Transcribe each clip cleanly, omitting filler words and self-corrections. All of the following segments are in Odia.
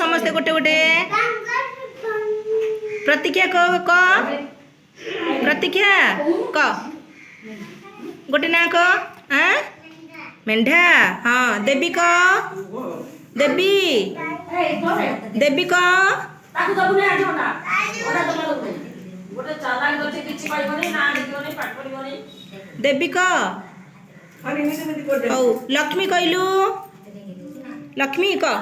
ସମସ୍ତେ ଗୋଟେ ଗୋଟେ। ପ୍ରତୀକ୍ଷା, କହ କହ। ପ୍ରତୀକ୍ଷା, କହ ଗୋଟେ ନାଁ କହ। ଆଁ, ମେଣ୍ଢା। ହଁ, ଦେବୀ କହ। ଦେବୀ, ଦେବୀ କହ। ତାକୁ ଦବୁନି ଆଜି ଅଣ୍ଡା। ଅଣ୍ଡା ଜମା ଦବୁନି। ଗୋଟେ ଚାଲାକ ଅଛି, କିଛି ପାଇବନି ନା, ଲେଖିବନି, ପାଠ ପଢିବନି। ଦେବୀ କହ। ହଉ, ଲକ୍ଷ୍ମୀ କହିଲୁ। ଲକ୍ଷ୍ମୀ, କହ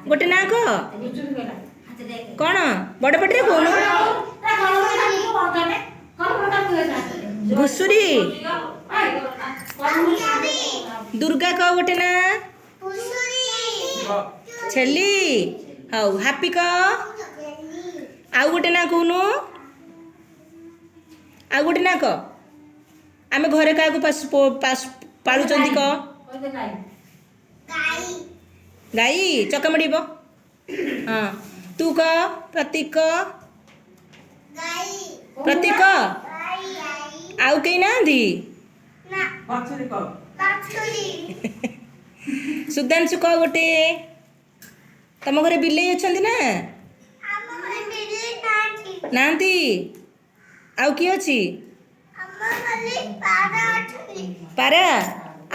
ଗୋଟେ ନାଁ କହ। କ'ଣ ବଡ଼ ପାଟିରେ କହୁନୁ? ଘୁଷୁରୀ। ଦୁର୍ଗା, କହ ଗୋଟେ ନାଁ। ଛେଲି। ହଉ, ହାପି କହ। ଆଉ ଗୋଟେ ନାଁ କହୁନୁ। ଆଉ ଗୋଟେ ନାଁ କହ। ଆମେ ଘରେ କାହାକୁ ପାଳୁଛନ୍ତି କହ। ଗାଈ। ଚକା ମଡ଼ିବ। ହଁ, ତୁ କହ। ପ୍ରତୀକ, ପ୍ରତୀକ। ଆଉ କେହି ନାହାନ୍ତି? ସୁଧାଂଶୁ, କହ ଗୋଟେ। ତମ ଘରେ ବିଲେଇ ଅଛନ୍ତି ନା ନାହାନ୍ତି? ଆଉ କିଏ ଅଛି? ପାରା।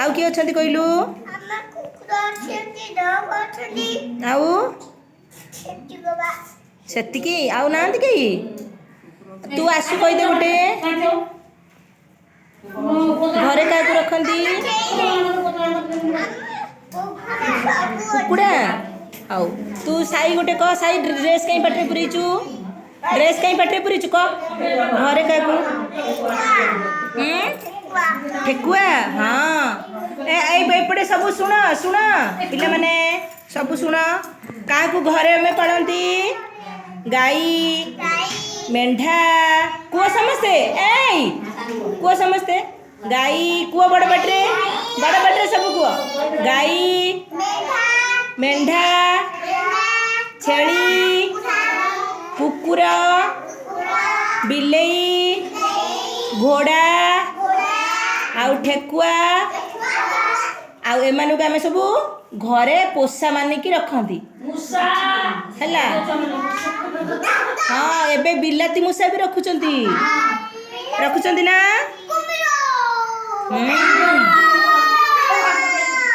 ଆଉ କିଏ ଅଛନ୍ତି କହିଲୁ? ଆଉ ସେତିକି, ଆଉ ନାହାନ୍ତି କେହି? ତୁ ଆସୁ, କହିଦେ ଗୋଟେ। ଘରେ କାହାକୁ ରଖନ୍ତି? କୁକୁଡ଼ା। ହଉ, ତୁ ସାଇ ଗୋଟେ କହ। ସାଇ, ଡ୍ରେସ୍ କାହିଁ ପାଟିରେ ପୁରେଇଛୁ? ଡ୍ରେସ୍ କାହିଁ ପାଟିରେ ପୁରେଇଛୁ? କହ, ଘରେ କାହାକୁ? ଠେକୁଆ। ହଁ, ଏଇ ଏପଟେ ସବୁ ଶୁଣ, ଶୁଣ ପିଲାମାନେ, ସବୁ ଶୁଣ। କାହାକୁ ଘରେ ଆମେ ପାଳନ୍ତି? ଗାଈ, ମେଣ୍ଢା। କୁହ ସମସ୍ତେ। ଏଇ, କୁହ ସମସ୍ତେ। ଗାଈ କୁହ ବଡ଼ ପାଟିରେ, ବଡ଼ ପାଟିରେ ସବୁ କୁହ। ଗାଈ, ମେଣ୍ଢା, ଛେଳି, କୁକୁର, ବିଲେଇ, ଘୋଡ଼ା ଆଉ ଠେକୁଆ। ଆଉ ଏମାନଙ୍କୁ ଆମେ ସବୁ ଘରେ ପୋଷା ମାନିକି ରଖନ୍ତି। ମୂଷା। ହେଲା? ହଁ, ଏବେ ବିଲାତି ମୂଷା ବି ରଖୁଛନ୍ତି। ରଖୁଛନ୍ତି ନା? ହୁଁ।